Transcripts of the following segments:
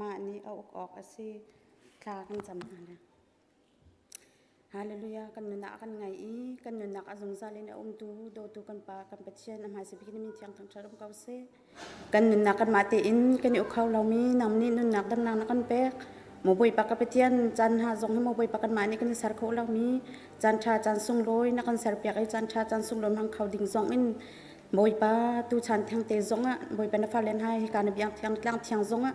Mah nih a uk awk a si. Thla kan cam hna lai. Hallelujah. Kan nunnak a kan ngai i kan nunnak a zungzal in a umtu dawtu kan Pa kan Pathian a hmaisa bik na min thiang thangṭhat um ko seh. Kan nunnak kanmah tein kan i uk kho lomi nang nih nunnak damnak na kan pek. Maw Bawipa ka Pathian caan hna zong hi maw Bawipa kanmah nih kan i ser kho lomi caan ṭha caan sunglawi na kan serpiak i caan ṭha caan sunglawi hmang kho ding zong in Bawipa tuchan thengte zongah Bawipa na fale hna hika na biang thiang tlang thiang zongah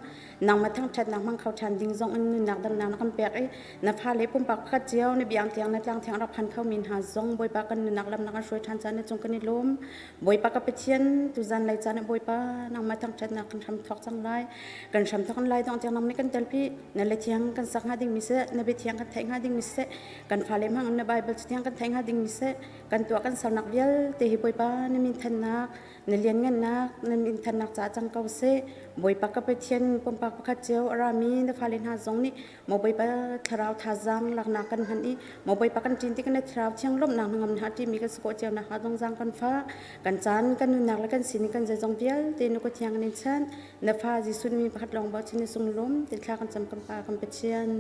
nangmah thangṭhatnak hmang kho ṭhan ding zong in nunnak damnak na kan pek i na fale pumpak pakhat cio na biang tiang na tlang thiang rak phan kho mi hna zong Bawipa kan nunnak lam na kan hruai ṭhan caan na cung kan i lawm. Bawipa ka Pathian tuzan lei caan ah Bawipa nangmah thangṭhatnak kan hram thawk cang lai. Kan hram thawk lai dong tiang nang nih kan telpi na le thiang kan sak hnga ding mi seh na bia thiang kan theih hnga ding mi seh kan fale hmang na Bible thiang kan theih hnga ding mi seh Kan tuah kan sernak vialte hi Bawipa na min thannak, na lianngannak, na min thannak caah cang ko seh. Bawipa ka Pathian pumpak pakhat cio a rami na fale hna zong nih maw Bawipa thlarau thazaang laknak kan hman i maw Bawipa kan ṭin tik na thlarau thiang lawmhnak hnangam hna ṭimi kan si khawh cio nakhnga zungzang kan fa kan caan kan nunnak le kan sining kan zeizong vialte na kut thiang in chan na fa Jesuh min pakhat lawng bochan i sunglawm tin thla kan cam kan Pa kan Pathian.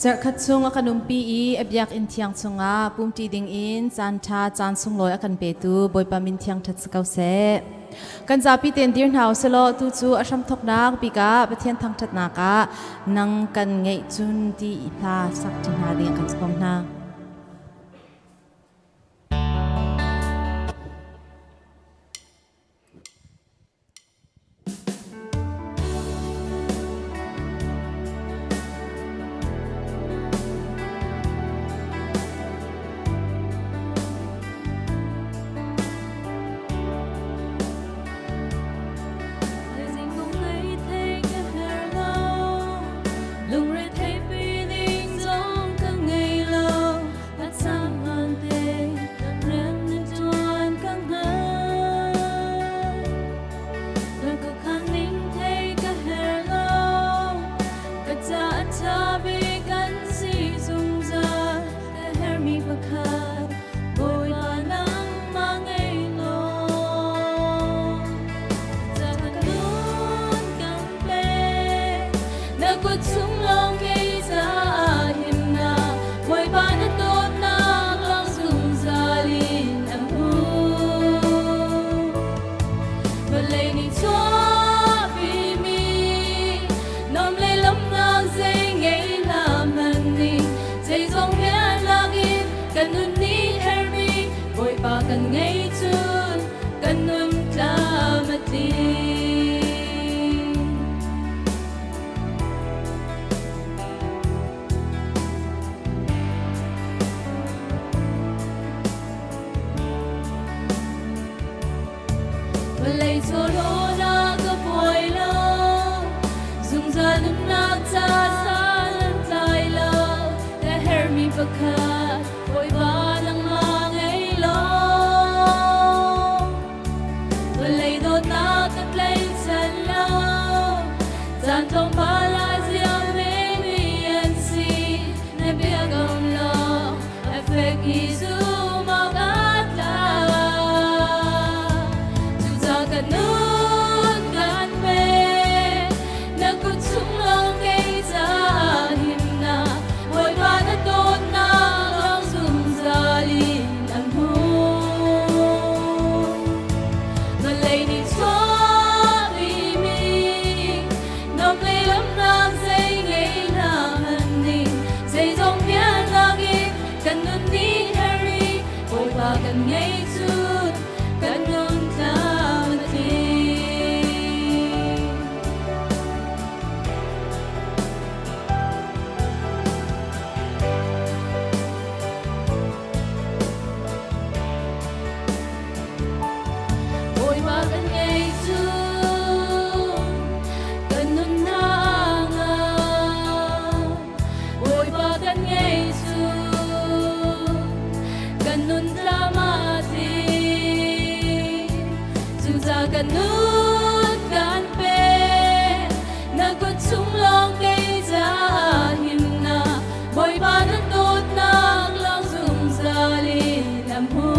Zarhkhat chung a kan umpi i a biakinn thiang chungah pumṭi dingin caanṭha caan sunglawi a kan petu Bawipa min thiang ṭhat si ko seh. Kan zapi tein dir hna usilaw tu cu a hramthawknak bik ah Pathian thangṭhatnak ah nang kan ngeih cun ti hla sak ṭi hna ding a kan sawm hna. Na kut chung lawng kei caah himnak Bawipa na dawtnak lawng zungzal in a hmu. Vawlei nih chuahpimi nuam le lawmhnak zei ngei hlah hmanh ning zeizong vialnak in kan nun nih herhmi Bawipa kan ngei cun kan nun tlam a tling. Vawlei chawlawnak ka buai lo, zungzal nunnak ca san an tlai lo, ka herhmi pakhat Bawipa nangmah ngei law. Vawlei dawtnak ka tlaihchan lo, caan tlawmpal ah ziam mi an si, na biakam law a fek i zum awk aa tlak. Cucaah ka nun kan pek, na kut chung lawng kei caah himnak, Bawipa na dawtnak lawng zungzal in an hmu. Vawlei nih chuahpimi nuam le lawmhnak zei ngei hlah hmanh ning zeizong vialnak in kan nun nih herh i Bawipa kan ngei cun kan nun tlam a tling. Bawipa kan ngei cu kan nunnak ah Bawipa kan ngei cu kan nun tlam a tling. Cucaah kan nun kan pek na kut chung lawng kei caah himnak Bawipa na dawtnak lawng zungzal in a hmu.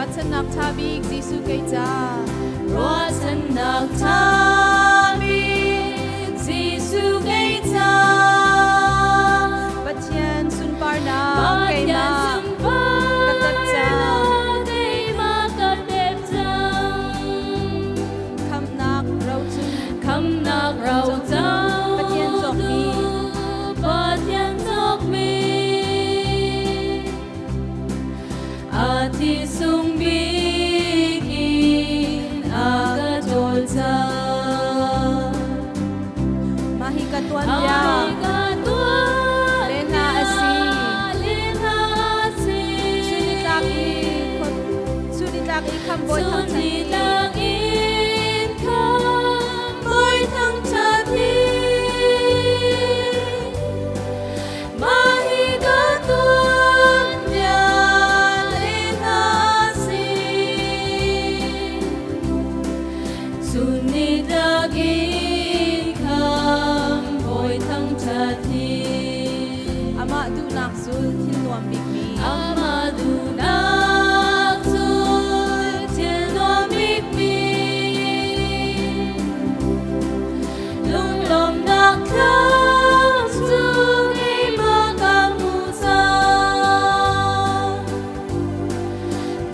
Ruahchannak ṭha bik Jesuh kei ca. Ruahchannak ṭha bik Jesuh kei ca. Pathian sunparnak Pathian keimah ka tep cang. sunparnak keimah ka tep cang. Khamhnak rochun Khamnak roco Pathian cawkmi. Pathian cawkmi a thi sung bik in a ka ṭawl cang. Mah hi ka tuanbia. Lena a si. Lena a si. Chunitlak i chunitlak i khambawi thangṭhat hi. Chunitlak in khambawi thangṭhat hi. Mah hi ka tuanbia lena a si. Chunitlak in khambawi thangṭhat hi. Amah duhnak zul thil nuam bikmi. Amah duhnak zul thil nuam bikmi. Lunglawmhnak thlam cu keimah ka hmu cang.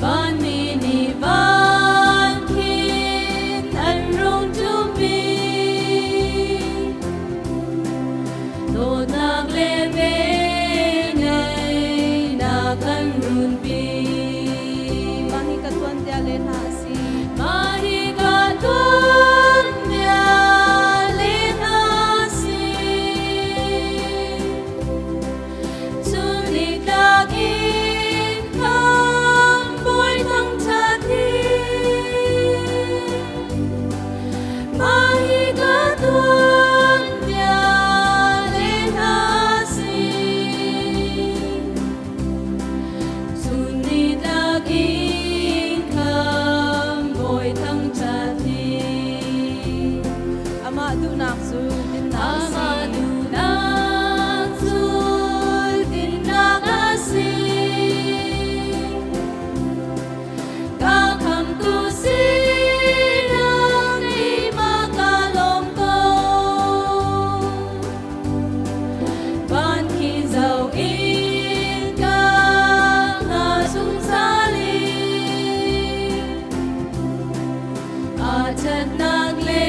Vanmi nih van khin an rung ṭumpi. Dawtnak le velngeihnak an runpi. Mah hi ka tuanbia lena a si. Mah hi ka tuanbia lena a si. Chunitlak in khambawi thangṭhat hi. Mah hi ka tuanbia lena a si. Chunitlak in khambawi thangṭhat hi. Amah duhnak zul dinnak a si. Amah duhnak zul dinnak a si. Ka khamtu sinak keimah ka lawm ko. Van khi zoh in ka hna zungzal in. A ṭhatnak le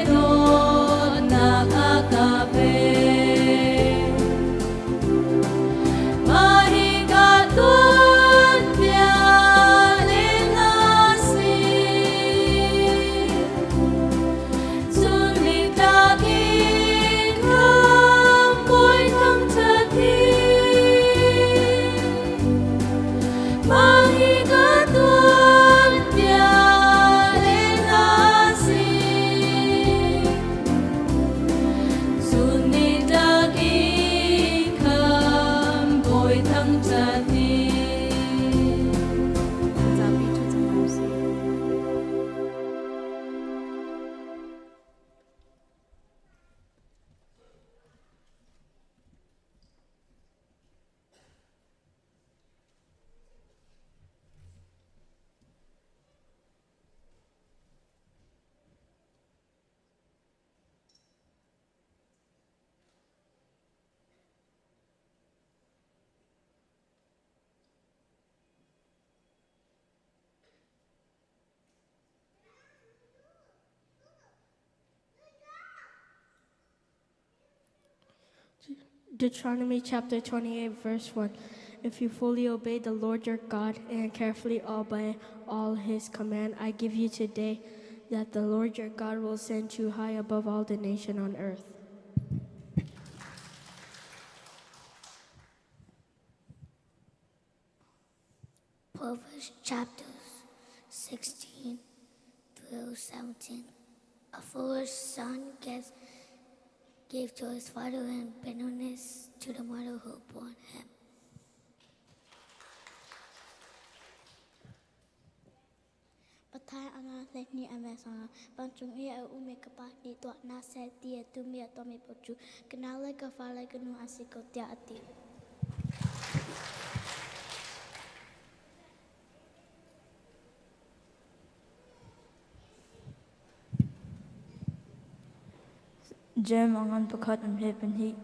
dawtnak a ka pek. Mah hi ka tuanbia lena a si. Chunitlak in khambawi thangṭhat hi. Mah hi ka tuanbia lena a si. Chunitlak in khambawi thangṭhat hi. Zapi ṭhu cang hna usih. Deuteronomy chapter 28, verse 1. If you fully obey the Lord your God and carefully obey all his command, I give you today that the Lord your God will send you high above all the nation on earth. Proverbs chapters 16 through 17. A foolish son gives gave to his father and bitterness to the mother who bore him. Pathian ana hlehni ame sana vancung i a umi ka pa nih tuah hna seh ti a tumi a tuahmi paoh cu ka nau le ka fa le ka nu an si ko tiah a ti. Jem a ngan pakhat an he pahnih.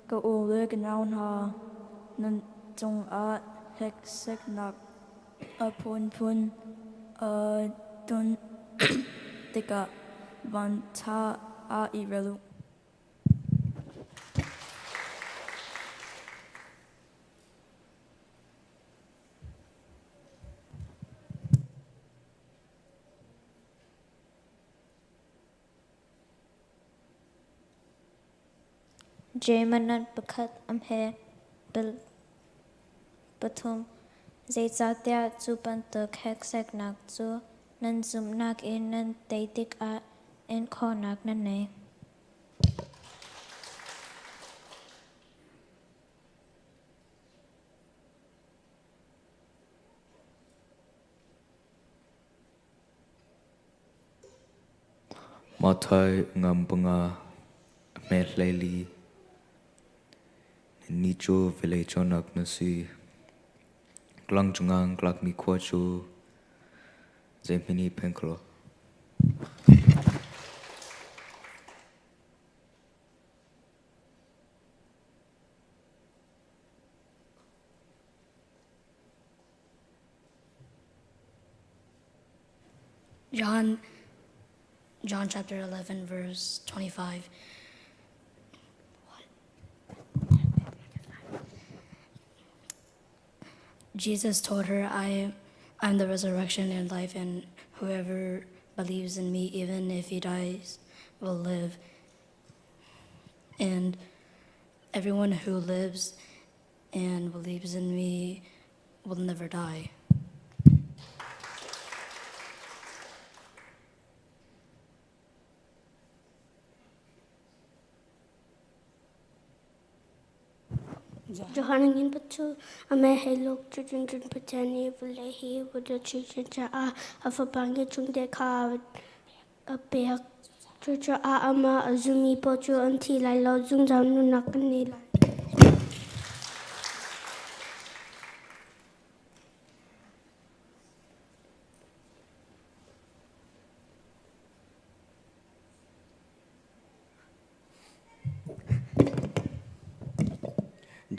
Ka u le ka nau hna, nan cungah hekseknak a phunphun a tlun tikah vanṭha ah i rel u. German pakhat a hme pathum. Zeicahtiah cu bantuk hekseknak cu nan zumhnak in nan tei tikah inkhawhnak nan nei. Matthai ngam panga hme hleili ni cu vawlei cawnnak na si. Tlang cungah tlakmi khua cu zeihmanh i peng kho lo. John John chapter 11 verse 25. What? Jesus told her, I I'm the resurrection and life, and whoever believes in me, even if he dies, will live. And everyone who lives and believes in me will never die. Johan ngin patu ame helok chu chun chun Pathian nih vawlei hi vawlei chin caah a fapa nge chung te kha a pek. Cucaah amah a zummi paoh cu an thi lai lo, zungzal nunnak an ngei lai.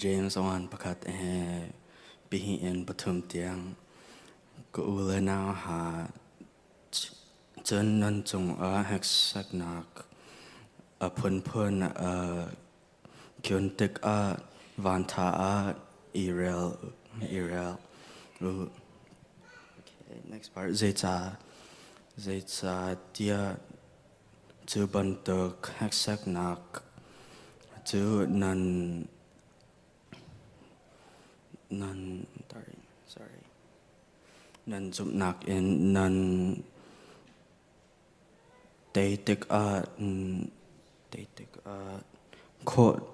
James 1 pakhat he pahnih in pathum tiang ka u le nau ha Cun nan cungah hneksaknak a phunphun a tlun tikah vanṭha ah i rel u. Next part. Zeicahtiah cu bantuk hneksaknak cu nan Nan zumhnak in nan tei tikah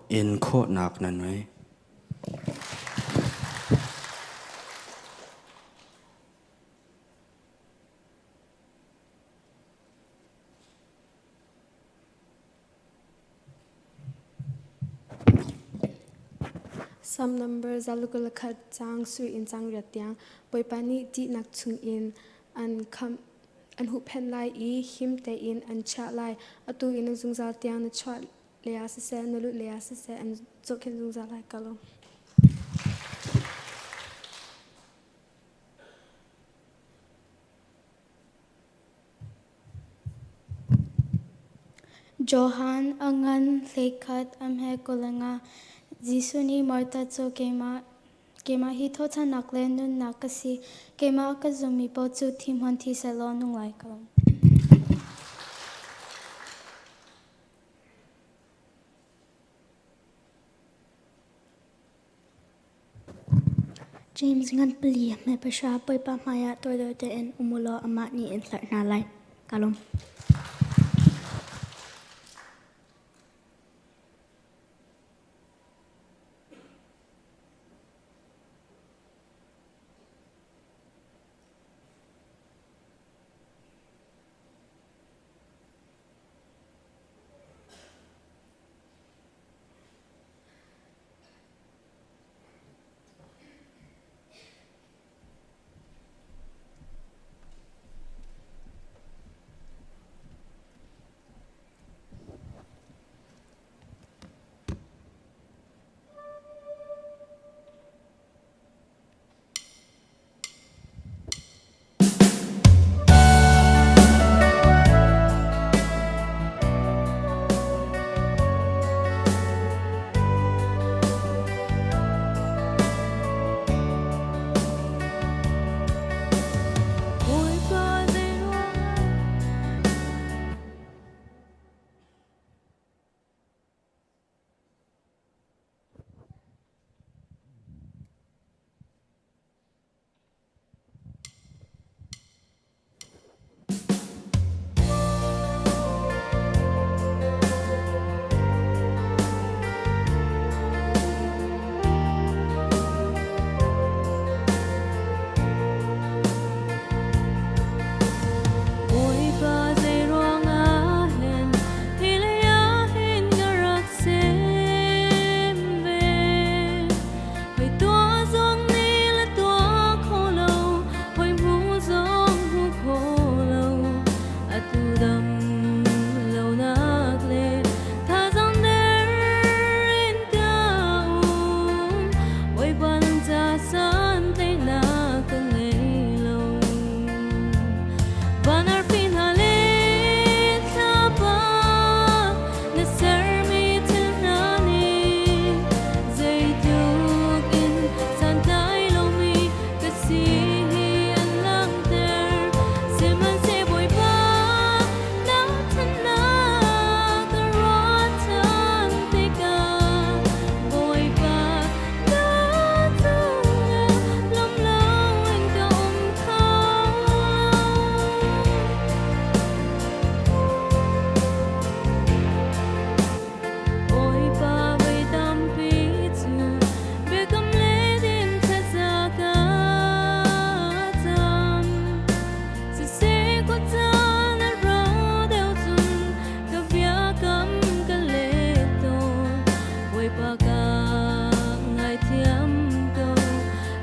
in khawhnak nan ngei. Psalm number 121 caang sui in caang riat tiang Bawipa nih ṭihnak chungin an khamh an huhphenh lai i him tein an chiah lai. Atu in zungzal tiang na chuah lei ah siseh, na luh lei ah siseh an zohkhenh zungzal lai. Ka lawm. Johan a ngan hleikhat a hme kawleng ah Jesuh nih Martha cu keimah hi thawhṭhannak le nunnak ka si. Keimah a ka zummi paoh cu thi hmanh thi sehlaw nung lai ko. James ngan pali hme pahra Bawipa hmaiah toidor tein um u law amah nih in hlarh hna lai. Ka lawm.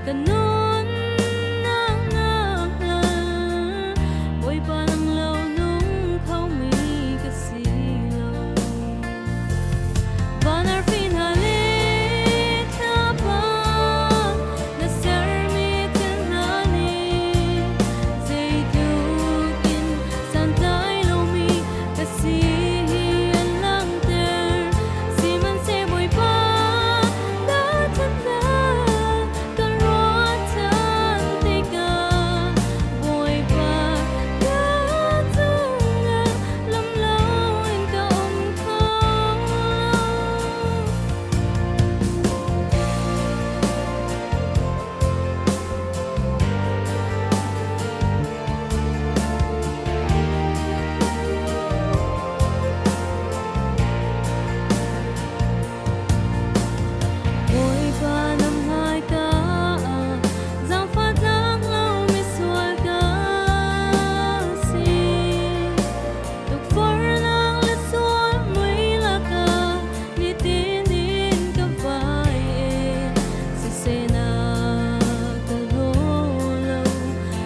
Ka nunnak na hngal, Bawipa nang lo nung kho mi ka si lo. Van arfi hna le thlapa na sermi thil hna nih zeitluk in santlai lomi ka si hi an langhter. Sihmanhseh Bawipa na ṭhatnak ka ruah ṭhan tikah Bawipa ka cungah lam loin ka um kho lo. Bawipa na hmaika ah zaangfah tlak lo misual ka si. Tukforhnak le sual mui lakah nitin in ka vai e. Siseh na ka hlaw lo,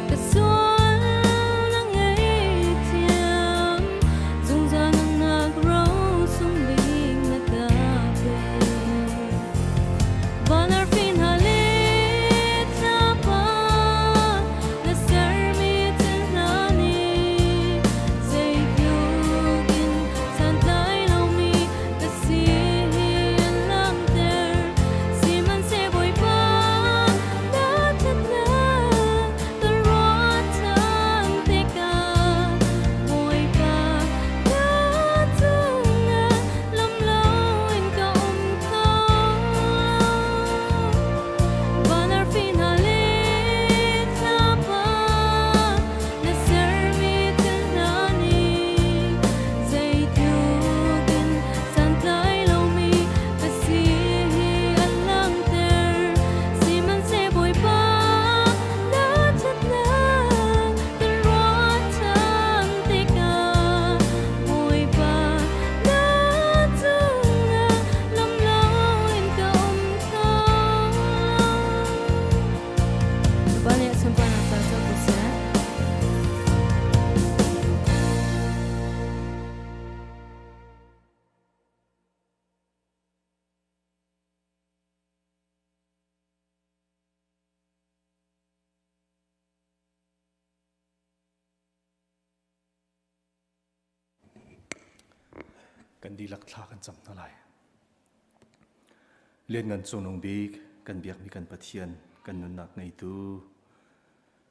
ka sual na ngaihthiam. Zungzal nunnak ro sung bik na ka pek. Van arfi hna le thlapa na sermi thil hna nih zeitluk in santlai lomi ka si hi an langhter. Sihmanhseh Bawipa na ṭhatnak ka ruah ṭhan tikah Bawipa na cungah lam loin ka um kho lo. Van arfi hna le thlapa na sermi thil hna nih zeitluk in santlai lomi ka si hi an langhter. Sihmanhseh Bawipa na ṭhatnak ka ruah ṭhan tikah Bawipa na cungah lam loin ka um kho lo. Bawipa nih a sunparnak ca cu ko seh. Kan dihlak thla kan cam hna lai. Lianngan Cungnung Bik kan biakmi kan Pathian kan nunnak ngeitu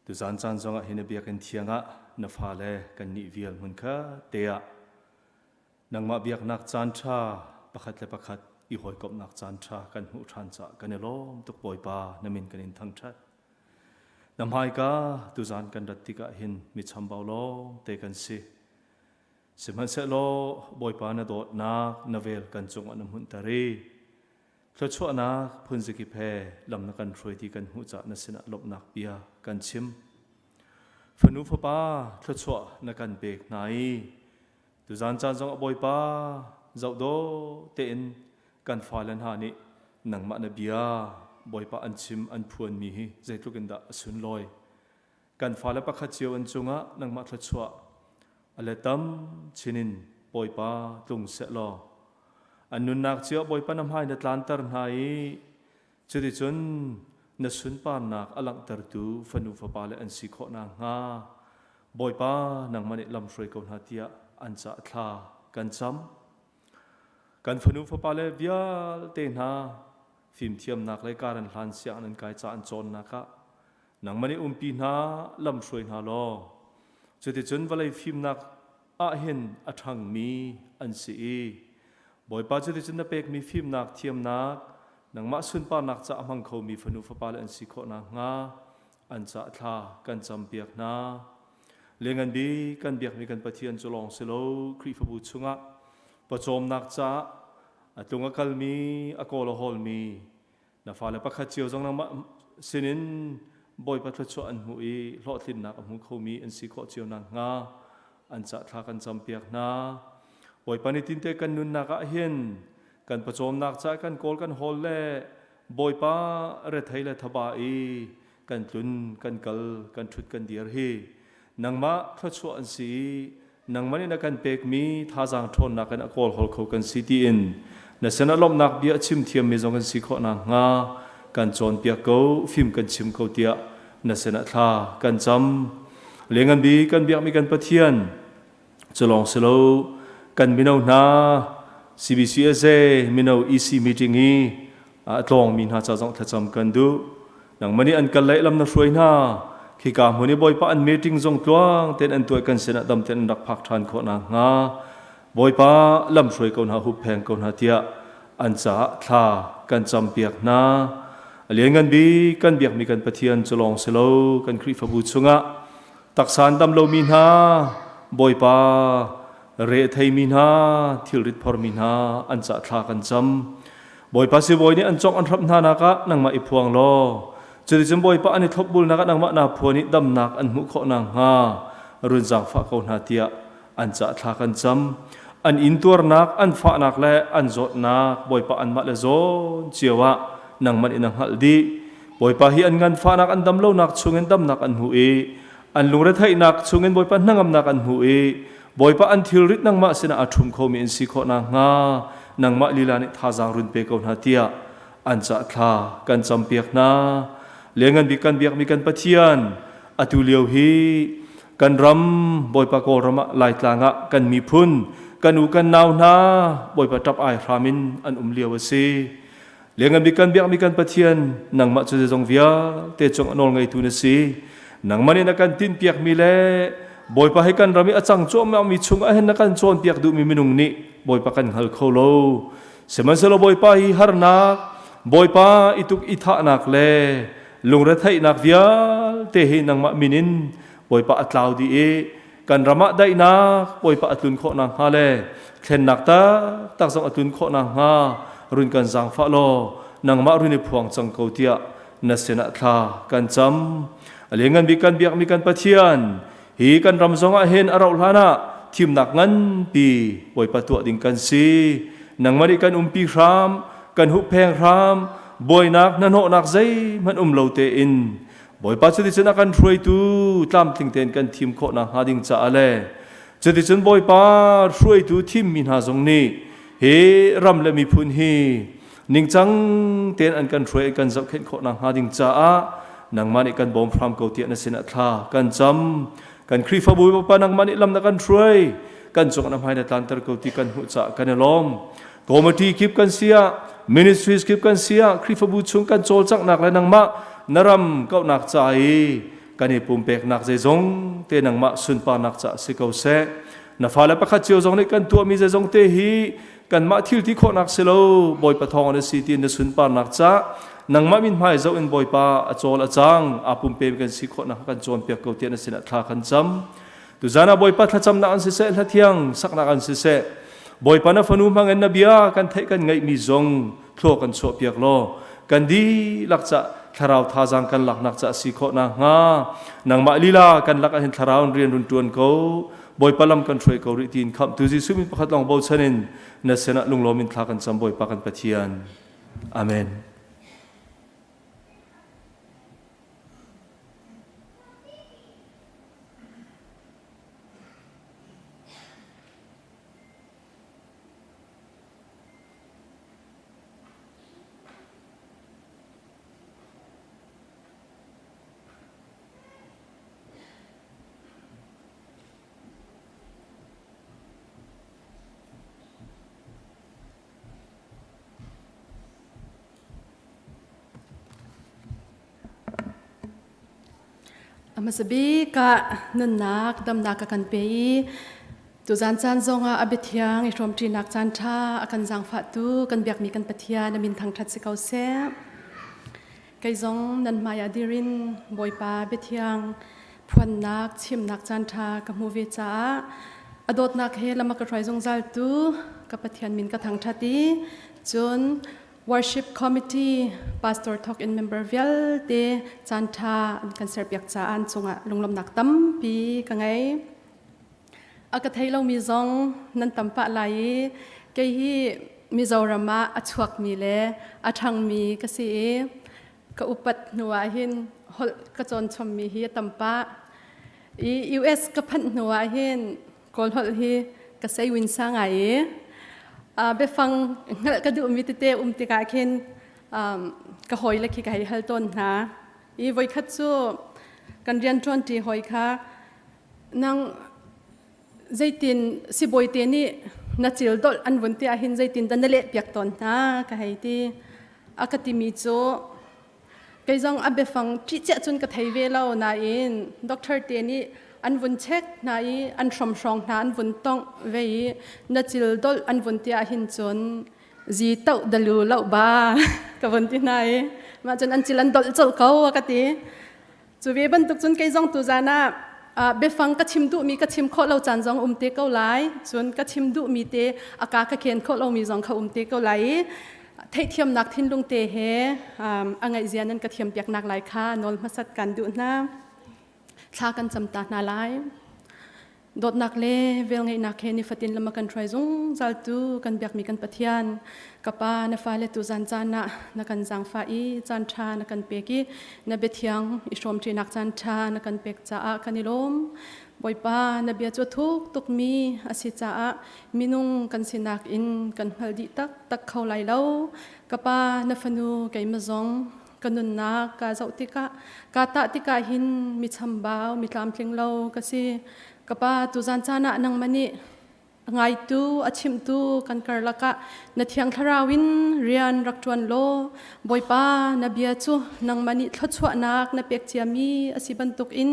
tuzaan caan zongah hi na biakinn thiang ah na fale kan nih vial hmun kha te ah nangmah biaknak caan ṭha pakhat le pakhat i hawikomhnak caan ṭha kan hmuh ṭhan caah kan i lawm tuk Bawipa na min kan in thangṭhat. Na hmaika tuzaan kan rat tikah hin mi chambau lawng te kan si. Sihmanhsehlaw Bawipa na dawtnak na vel kan cungah na hmunhter i thluachuahnak phunzikip he lam na kan hruai ti kan hmuh caah na sinah lawmhnak bia kan chim. Fanu fapa thluachuah na kan pek hna i tuzaan caan zongah Bawipa zoh dawh tein kan fale hna nih nangmah na bia Bawipa an chim an phuanmi hi zeitluk in dah a sunlawi. Kan fale pakhat cio an cungah nangmah thluachuah a le tam chinin Bawipa tlung seh law an nunnak cio Bawipa na hmai na tlanter hna i cuticun na sunparnak a langhtertu fanu fapa le an si khawh nakhnga Bawipa nangmah nih lamhruai ko hna tiah an cah thla kan cam. Kan fanu fapale vialte hna fimthiamnak le karan hlan siang nan kai ca an cawnnak ah nangmah nih umpi hna lamhruai hna law cuticun vawlei fimnak ah hin a ṭhangmi an si i Bawipa cuticun na pekmi fimnak thiamnak nangmah sunparnak ca a hmang khomi fanu fapale an si khawh nakhnga an cah thla kan campiak hna. Lianngan bik kan biakmi kan Pathian cu lawng si lo Khrihfabu chungah pawcawmnak caah a tlung a kalmi a kawl a hawlmi na fale pakhat cio zong nangmah sinin Bawipa thluachuah an hmuh i hlawhtlinnak a hmu khomi an si khawh cio nakhnga an cah thla kan campiak hna. Bawipa ni tinte kan nunnak ah hin kan pawcawmnak caah kan kawl kan hawl le Bawipa rethei le thaba i kan tlun kan kal kan ṭhut kan dir hi nangmah thluachuah an si i nangmah nih na kan pekmi thazaang ṭhawnnak in a kawlhawl kho kan si tiin na sinah lawmhnak bia a chim thiammi zong kan si khawh nakhnga kan cawnpiak ko fim kan chim ko tiah na sinah thla kan cam. Lianngan bik kan biakmi kan Pathian cu lawng si lo kan mino hna CBCSA mino EC meeting i a tlawngmi hna ca zong thlacam kan duh. Nangmah nih an kal lei lam na hruai hna. Khika hmun i Bawipa an meeting zong tluang tein an tuah kan sinah dam tein an rak phak ṭhan khawh nakhnga Bawipa lam hruai ko hna huppheng ko hna tiah an caah thla kan campiak hna. A lianngan bik kan biakmi kan Pathian cu lawng si lo kan Khrihfabu chungah taksa an dam lomi hna Bawipa re theimi hna thilrit phormi hna an cah thla kan cam. Bawipa sibawi nih an cawk an hramh hna nak ah nangmah i phuang law cuticun Bawipa an i thlopbulnak ah nangmah naa phuan i damnak an hmuh khawh nakhnga run zaangfah ko hna tiah an cah thla kan cam. An intuarnak, an fahnak le an zawtnak Bawipa anmah le zawn cio ah nangmah in a hngalh dih. Bawipa hi an nganfahnak an dam lonak chungin damnak an hmu i an lungretheihnak chungin Bawipa hnangamnak an hmu i Bawipa an thilrit nangmah sinah a ṭhum khomi in si khawh nakhnga nangmah lila nih thazaang run pe ko hna tiah an cah thla kan campiak hna. Lianngan bik kan biakmi kan Pathian atu lio hi kan ram Bawipa Kawlram ah Laitlang ah kan miphun kan u kan nau hna Bawipa ṭap ai hram in an um lio a si. Lianngan bik kan biakmi kan Pathian nangmah cu zeizong vialte cung a nawl ngeitu na si. Nangmah nih na kan tinhpiakmi le Bawipa he kan ram i a cang cuahmahmi chungah hin na kan cawnpiak duhmi minung nih Bawipa kan hngal kho lo. Sihmanhsehlaw Bawipa hi harnak, Bawipa i tuk i thahnak le lungretheihnak vialte hi nangmah min in Bawipa a tlau dih i kan ram ah daihnak Bawipa a tlun khawh nakhnga le thlennak taktak zong a tlun khawh nakhnga run kan zaangfah law nangmah run i phuang cang ko tiah na sinah thla kan cam. A lianngan bik kan biakmi kan Pathian hi kan ram zong ah hin a rauh hlan ah thimnak nganpi Bawipa tuah ding kan si. Nangmah nih kan umpi hram, kan huhpheng hram, buainak hnahnawhnak zeihmanh um lo tein Bawipa cuticun a kan hruaitu tlamtling tein kan thim khawh nakhnga ding caah le cuticun Bawipa hruaitu thimmi hna zong nih hi ram le miphun hi ningcang tein an kan hruai kan zohkhenh khawh nakhnga ding caah nangmah nih kan bawm hram ko tiah na sinah thla kan cam. Kan Khrihfabu Bawipa nangmah nih lam na kan hruai kan cung na hmai na tlanter ko ti kan hmuh caah kan i lawm. Committee kip kan si ah ministries kip kan si ah Khrihfabu chung kan cawlcanghnak le nangmah na ram kauhnak ca i kan i pumpeknak zeizong te nangmah sunparnak ca si ko seh. Na fale pakhat cio zong nih kan tuahmi zeizong te hi kanmah thil ti khawhnak si lo Bawipa thawng na si ti na sunparnak ca nangmah min hmai zoh in Bawipa a cawl a cang aa pumpe kan si khawhnak kan cawnpiak ko tiah na sinah thla kan cam. Tuzan ah Bawipa thlacamnak an siseh, hlathiang saknak an siseh, Bawipa na fanu hmangin na bia kan theih kan ngaihmi zong thlua kan chuahpiak law kan dihlak ca thlarau thazaang kan laknak ca si khawh nakhnga nangmah lila kan lak ahhin thlarau in rian run ṭuan ko Bawipa lam kan hruai ko rih tiin khamhtu Jesuh min pakhat lawng bochan in na sinah lunglawm in thla kan cam Bawipa kan Pathian. Amen. A hmasa bik ah nunnak damnak a kan pe i tuzan caan zongah a biathiang i hrawmṭinak caan ṭha a kan zaangfahtu kan biakmi kan Pathian a min thangṭhat si ko seh. Kei zong nan hmai ah dir in Bawipa biathiang phuannak chimnak caan ṭha ka hmu ve caah a dawtnak he lam a ka hruai zungzaltu ka Pathian min ka thangṭhat i cun Worship Committee pastor thawk in member vialte caanṭha an kan serpiak caah an cungah lunglawmhnak tampi ka ngei. A ka thei lomi zong nan tam pah lai i kei hi Mizoram ah a chuakmi le a ṭhangmi ka si i ka upat hnu ah hin holh ka cawn chommi hi a tam pah. I US ka phanh hnu ah hin Kawl holh hi ka sei win sa ngai i biafang hngalh ka duhmi tete um tikah khin ka hawile khi ka hei hal tawn hna. I voikhat cu kan rianṭuanṭi hawi kha nang zeitin sibawi te nih na cil dolh an vun ti ahhin zeitin dah na leh piak tawn hna ka hei ti. A ka timi cu kei zong a biafang ṭih ciah cun ka thei ve lo nain doctor te nih an vun check hna i an hrawmhrawng hna an vun tongh ve i na cil dolh an vun ti ahhin cun zi toh dalu loh ba ka vun ti hna i mah cun an cil an dolh colh ko a ka ti. Cu ve bantuk cun kei zong tuzan ah biafang ka chim duhmi ka chim khawh lo caan zong um te ko lai. Cun ka chim duhmi te a ka ka khen khawh lomi zong kha um te ko lai i theihthiamnak thinlung te he a ngaihzia nan ka thiam piaknak lai kha nawl hmasat kan duh hna. Thla kan cam ta hna lai. Dawtnak le velngeihnak he nifatin lam a kan hruai zungzal tu kan biakmi kan Pathian ka Pa na fale tu zan caan ah na kan zaangfah i caan ṭha na kan pek i na biathiang i hrawmṭinak caan ṭha na kan pek caah kan i lawm. Bawipa na bia cu a thuk tukmi a si caah minung kan sinak in kan hngal dih taktak kho lai lo. Ka Pa na fanu keimah zong ka nunnak ka zoh tikah ka tah tikah hin mi chambau mi tlamtling lo ka si ka pa tuzan caan ah nangmah nih a ngaitu a chimtu kan karlak ah na thiang thlarau in rian rak ṭuan law bawipa na bia cu nangmah nih thluachuahnak na pek ciami a si bantuk in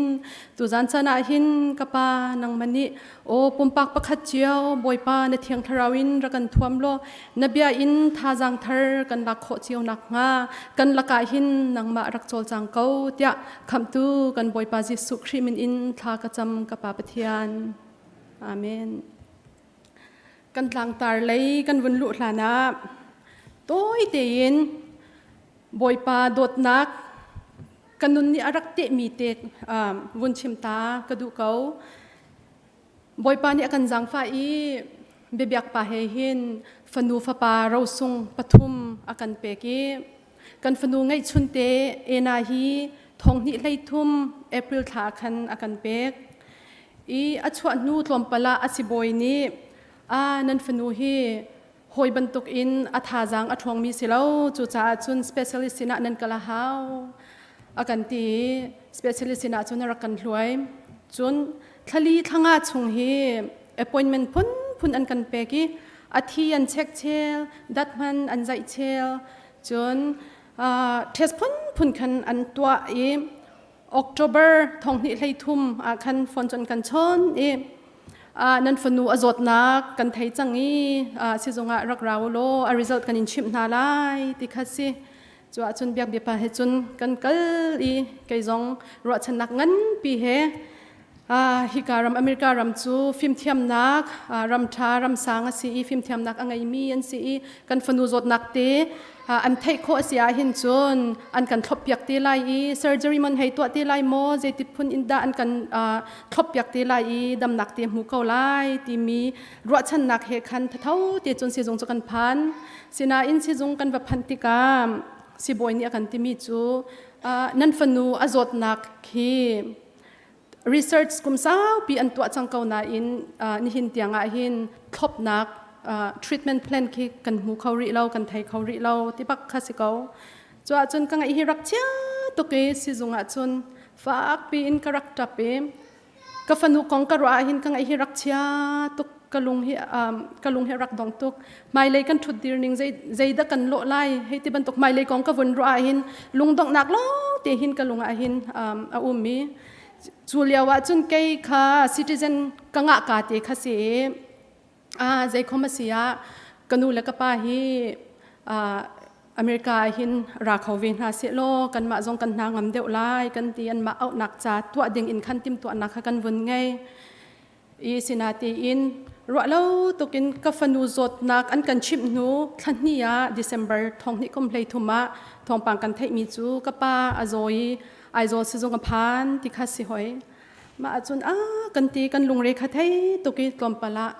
tuzan caan ah hin ka pa nangmah nih Aw pumpak pakhat cio Bawipa na thiang thlarau in rak kan thuam law na bia in thazaang thar kan lak khawh cio nakhnga kan lakah hin nangmah rak cawlcang ko tiah khamhtu kan Bawipa Jesuh Khrih min in thla ka cam ka Pa Pathian. Amen. Kan tlangtar lei kan vun luh hlan ah tawi tein Bawipa dawtnak ka nun nih a rak tehmi te vun chim ta ka duh ko. Bawipa nih a kan zaangfah i biabiak pa he hin fanu fapa rosung pathum a kan pek i kan fanu ngeihchun te Ena hi thong hnih hlei thum April thla ah khan a kan pek i a chuah hnu tlawmpal ah a sibawi nih a nan fanu hi hawi bantuk in a thazaang a ṭhawngmi si lo cucaah cun specialist sinah nan kal a hau a kan ti i specialist sinah cun a rak kan hluai cun thlali thlanga chung hi appointment phunphun an kan pek i a thi an check chel dat hman an zaih chel cun test phunphun khan an tuah i October thong hnih hlei thum ah khan phone cun kan chawn i nan fanu a zawtnak kan thei cang i sizung ah rak ra u law a result kan in chimh hna lai ti kha si. Cu ahcun biak biapa he cun kan kal i kei zong ruahchannak nganpi he hika ram America ram cu fimthiamnak ram ṭha ram sang a si i fimthiamnak a ngeimi an si i kan fanu zawtnak te an theih khawh a si ahhin cun an kan thloppiak te lai i surgery mon hei tuah te lai maw zeiti phun in dah an kan thloppiak te lai i damnak te hmu ko lai timi ruahchannak he khan thatho te cun sizung cu kan phan sinain sizung kan va phanh tikah sibawi nih a kan timi cu nan fanu a zawtnak hi research kum saupi an tuah cang ko nain nihin tiang ah hin thlopnak treatment plan khi kan hmu kho rih lo kan thei kho rih lo ti bak kha si ko cu ahcun ka ngaih hi rak chia tuk i sizung ah cun fakpi in ka rak tap i ka fanu kong ka ruah ah hin ka ngaih hi rak chia tuk ka lung hi ka lung hi rak dong tuk hmailei kan ṭhut dir ning zei zeidah kan lawh lai hei ti bantuk hmailei kong ka vun ruah ah hin lungdonghnak lawng te hin ka lung ah hin a um i cu lio ah cun kei kha citizen ka ngah ka te kha si i a zei khom a si ah ka nu le ka pa hi America ah hin ra kho ve hna seh law kanmah zong kan hna ngam deuh lai kan ti anmah auhnak ca tuah ding in khan timhtuahnak kha kan vun ngei I sinatein ruah lo tukin ka fanu zawtnak an kan chimh hnu thla hnih ah December thong hnih kum hlei thum ah thawngpang kan theihmi cu ka pa a zaw i Aizawl sizung a phan ti kha si hoi. Mah ahcun a kan ti kan lungre kha thei tuk i tlawmpal ah.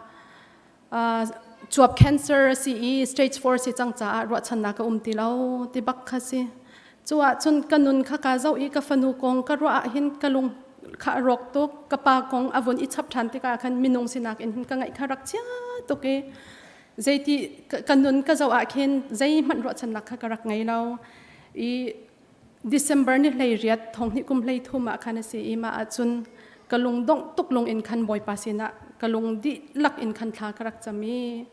Cuap cancer a si i stage 4 si cang caah ruahchannak a um ti lo ti bak kha si. Cu ahcun ka nun kha kaa zoh i ka fanu kong ka ruah ah hin ka lung kha a rawk tuk. Ka pa kong a vun i chap ṭhan tikah khan minung sinak in hin ka ngaih kha rak chia tuk i zeiti ka nun ka zoh ah khin zeihmanh ruahchannak kha ka rak ngei lo. I December ni 18 thong hnih kum 13 ah khan a si i mah ahcun ka lung dongh tuk lung in khan Bawipa sinah ka lung dihlak in khan thla ka rak cam i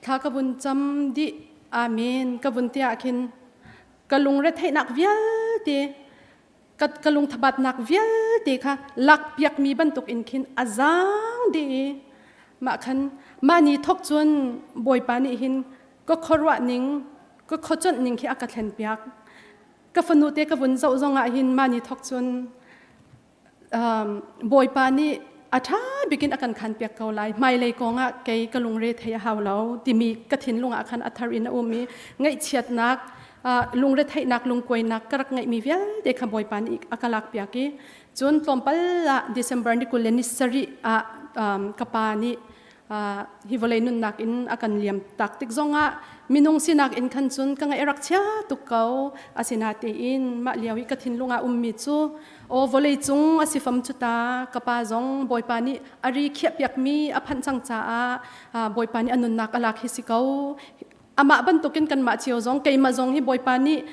thla ka vun cam dih amen ka vun ti ah khin ka lungre theihnak vialte ka, ka lungthabatnak vialte kha lakpiakmi bantuk in khin a zaang dih i mah khan mah ni thok cun Bawipa nih hin ka khuaruah ning ka khuacuanh ning khi a ka thlen piak ka fanu te ka vun zoh zong ah hin mah ni thok cun um, Bawipa nih a ṭha bikin a kan khan piak ko lai hmailei kong ah kei ka lungre thei a hau lo timi ka thinlung ah khan a thar in a um i ngaihchiatnak lungre theihnak lungkuainak ka rak ngeihmi vialte kha Bawipa nih a ka lak piak i cun tlawmpal ah December ni 20 le ni sarih ah um, ka pa nih hi vawlei nunnak in a kan liam tak tik zongah minung sinak in khan cun ka ngaih rak chia tuk ko. Asinatein mah lio i ka thinlung ah ummi cu aw vawlei cung a si fam cu ta ka pa zong Bawipa nih a ri khiahpiakmi a phanh cang caah Bawipa nih a nunnak a lak hi si ko. Amah bantukin kanmah cio zong keimah zong hi Bawipa nih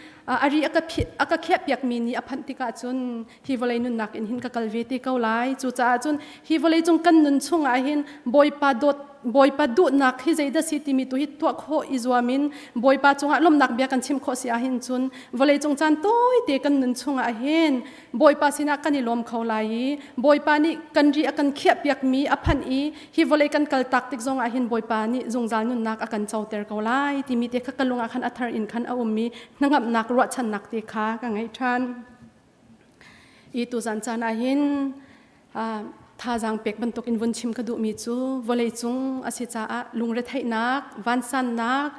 a ri a ka a ka khiahpiakmi ni a phanh tikah cun hi vawlei nunnak in hin ka kal ve te ko lai. Cucaah cun hi vawlei cung kan nun chungah hin Bawipa dawt Bawipa duhnak hi zeidah si timi tu hi tuah khawh i zuam in Bawipa cungah lawmhnak bia kan chim khawh si ahhin cun vawlei cung caan tawite kan nun chungah hin Bawipa sinah kan i lawm kho lai i Bawipa nih kan ri a kan khiahpiakmi a phanh i hi vawlei kan kal tak tik zongah hin Bawipa nih zungzal nunnak a kan coter ko lai timi te kha ka lung ah khan a thar in khan a um i hnangamnak ruahchannak te kha ka ngei ṭhan. I tuzan caan ah hin thazaang pek bantuk in vun chim ka duhmi cu vawlei cung a si caah lungretheihnak, vansannak,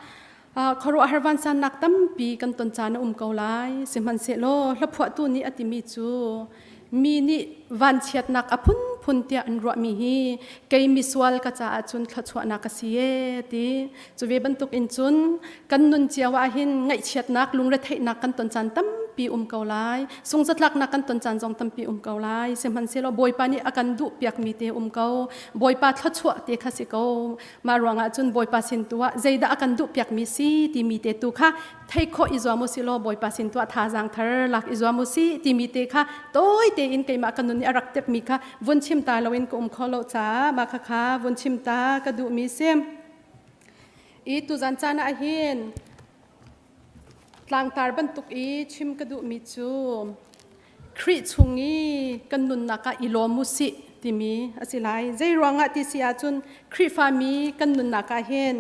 khuaruahhar vansannak tampi kan ton caan a um ko lai. Sihmanhsehlaw hlaphuahtu nih a timi cu mi nih vanchiatnak a phunphun tiah an ruahmi hi kei misual ka caah cun thluachuahnak a si ee ti. Cu ve bantuk in cun kan nun cio ah hin ngaihchiatnak, lungretheihnak kan ton caan tampi um ko lai. Sungzatlaknak kan ton caan zong tampi um ko lai. Sihmanhsehlaw Bawipa nih a kan duh piakmi te um ko. Bawipa thluachuah te kha si ko. Mah ruangah cun Bawipa sin tu ah zeidah a kan duh piakmi si timi te tu kha thei khawh i zuam u si law Bawipa sin tu ah thazaang thar lak i zuam u si timi te kha tawi tein keimah ka nun i a rak tepmi kha vun chim ta loin ka um kho lo caah mah kha kha vun chim ta ka duhmi si. I tuzan caan ah hin tlangtar bantuk i chim ka duhmi cu Khrih chung i kan nunnak ah i lawm u sih timi a si lai. Zei ruangah ti si ahcun Khrihfami kan nunnak ah hin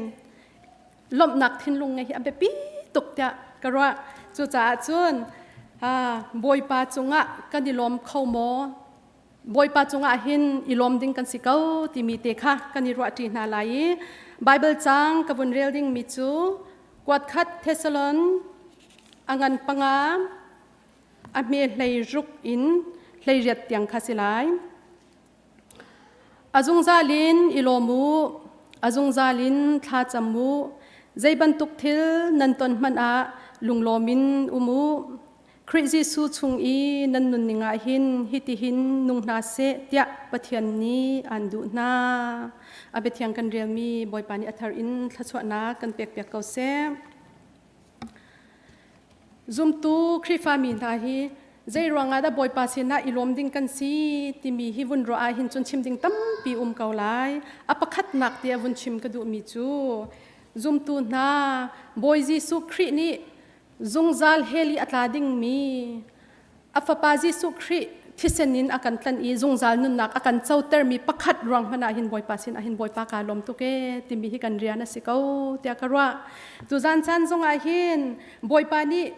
lawmhnak thinlung ngeih hi a biapi tuk tiah ka ruah. Cucaah cun Bawipa cungah kan i lawm kho maw? Bawipa cungah hin i lawm ding kan si ko timi te kha kan i ruahṭi hna lai i Baibal caang ka vun rel dingmi cu kuatkhat Thessalon a ngan panga a hme 16 in 18 tiang kha si lai. A zungzal in i lawm u, a zungzal in thla cam u, zei bantuk thil nan ton hmanh ah lunglawm in um u. Khrih Jesuh chung i nan nunning ah hin hitihin nung hna seh tiah Pathian nih aan duh hna. A biathiang kan relmi Bawipa nih a thar in thluachuahnak kan pekpiak ko seh. Zumtu Khrihfami hna hi zei ruangah dah Bawipa sinah i lawm ding kan si timi hi vun ruah ah hin cun chim ding tampi um ko lai. A pakhatnak tiah vun chim ka duhmi cu zumtu hna Bawi Jesuh Khrih nih zungzal hell i a tla dingmi a fapa Jesuh Khrih thisen in a kan tlanh i zungzal nunnak a kan cotermi pakhat ruang hmanh ah hin Bawipa sin ah hin Bawipa kaa lawm tuk ee timi hi kan rian a si ko tiah ka ruah. Tuzan caan zong ah hin Bawipa nih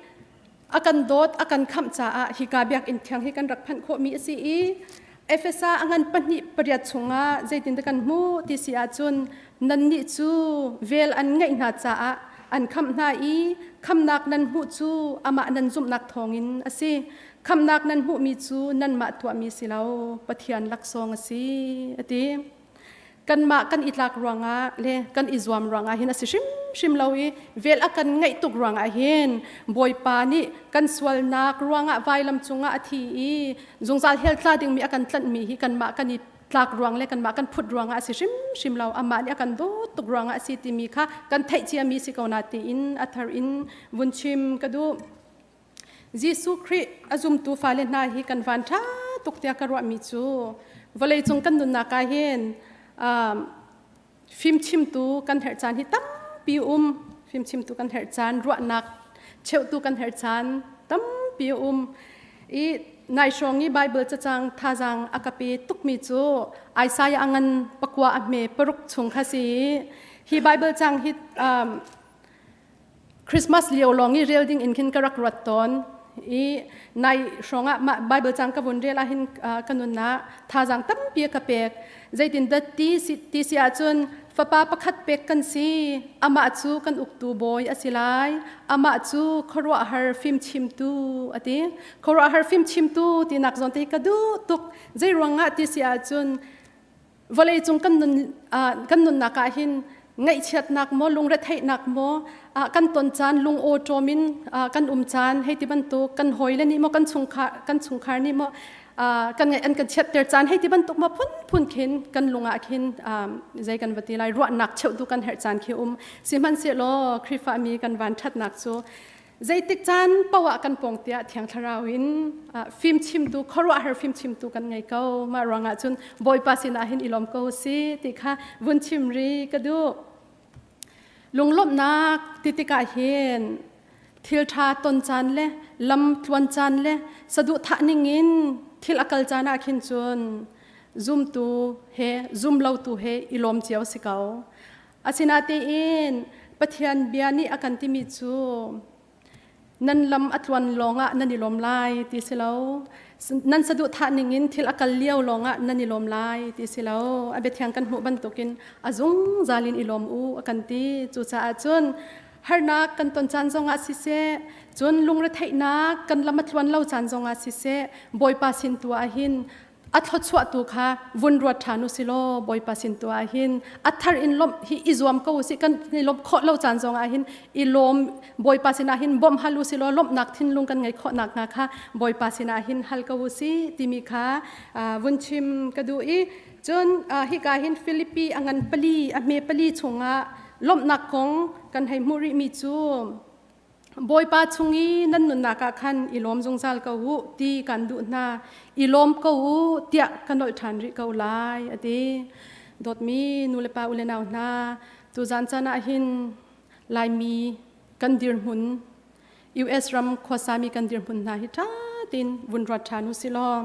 a kan dawt a kan khamh caah hika biakinn thiang hi kan rak phanh khawhmi a si i Efesa a ngan pahnih pariat chungah zeitindah kan hmuh ti si ahcun nannih cu vel an ngeih hna caah an khamh hna i khamnak nan hmuh cu amah nan zumhnak thawngin a si. Khamnak nan hmuhmi cu nanmah tuahmi si lo, Pathian laksawng a si, a ti. Kanmah kan i tlak ruangah le kan i zuam ruangah hin a si hrimhrim lo i vel a kan ngeih tuk ruangah hin Bawipa nih kan sualnak ruangah vailam cungah a thi i zungzal hell tla dingmi a kan tlanhmi hi kanmah kan i tlak ruang le kanmah kan phut ruangah a si hrimhrim lo amah nih a kan dawt tuk ruangah a si timi kha kan theih ciami si ko na tiin a thar in vun chim ka duh. Jesuh Khrih a zumtu fale hna hi kan van ṭha tuk tiah ka ruahmi cu vawleicung kan nunnak ah hin um, fimchimtu kan herh caan hi tampi um fimchimtu kan herh caan ruahnak cheuhtu kan herh caan tampi um i nai hrawng i Bible cacang thazaang a ka pe tukmi cu Isaiah a ngan pakua a hme paruk chung kha si hi Bible cang hi um, Christmas lio lawng i rel ding in khin ka rak ruat tawn i nai hrawng ah mah Bible cang ka vun rel ah hin ka nun ah thazaang tampi ka pek zeitin dah ti si ti si ahcun fapa pakhat pek kan si amah cu kan uktu bawi a si lai amah cu khuaruahhar fimchimtu a ti khuaruahhar fimchimtu tinak zawn te hi ka duh tuk zei ruangah ti si ahcun vawleicung kan nun kan nunnak ah hin ngaihchiatnak maw lungretheihnak maw kan ton caan lung awṭawm in kan um caan hei ti bantuk kan hawile nih maw kan chungkhar kan chungkhar nih maw kan ngaih an kan chiatter caan hei ti bantuk maw phunphun khin kan lung ah khin zei kan va ti lai ruahnak cheuhtu kan herh caan khi um sihmanhsehlaw Khrihfa mi kan van ṭhatnak cu Zeitik caan poah kan pawng tiah Thiang Thlarau in fimchimtu khuaruahhar fimchimtu kan ngei ko. Mah ruangah cun Bawipa sinah hin i lawm ko si ti kha vun chim ri ka duh. Lunglawmhnak ti tikah hin thil ṭha ton caan le lam tluan caan le saduhthah ning in thil a kal caan ah khin cun zumtu he zumlotu he i lawm cio si ko. Asinain Pathian bia nih a kan timi cu nan lam a tluan lawngah nan i lawm lai ti si lo. Nan saduhthah ningin thil a kal lio lawngah nan i lawm lai ti si lo. A biathiang kan hmuh bantukin a zungzal in i lawm u a kan ti. Cucaah cun harnak kan ton caan zongah siseh, cun lungretheihnak kan lam a tluan lo caan zongah siseh, Bawipa sin tu ah hin a thluachuah tu kha vun ruat ṭhan u si law Bawipa sin tu ah hin a thar in lawmh hi i zuam ko u sih kan i lawmh khawh lo caan zong ah hin i lawm Bawipa sinah hin bawmh hal u si law lawmhnak thinlung kan ngeih khawh nakhnga kha Bawipa sinah hin hal ko u sih timi kha vun chim ka duh i cun hika hin Filipi a ngan pali a hme pali chungah lawmhnak kong kan hei hmuh rihmi cu Bawipa chung i nan nunnak ah khan i lawm zungzal ko u ti kan duh hna. I lawm ko u tiah ka nolh ṭhan rih ko lai, a ti. Dawtmi nulepa u le nau hna, tuzan caan ah hin Laimi kan dirhmun, US ram khuasami kan dirhmun hna hi ṭha tein vun ruat ṭhan u sih law,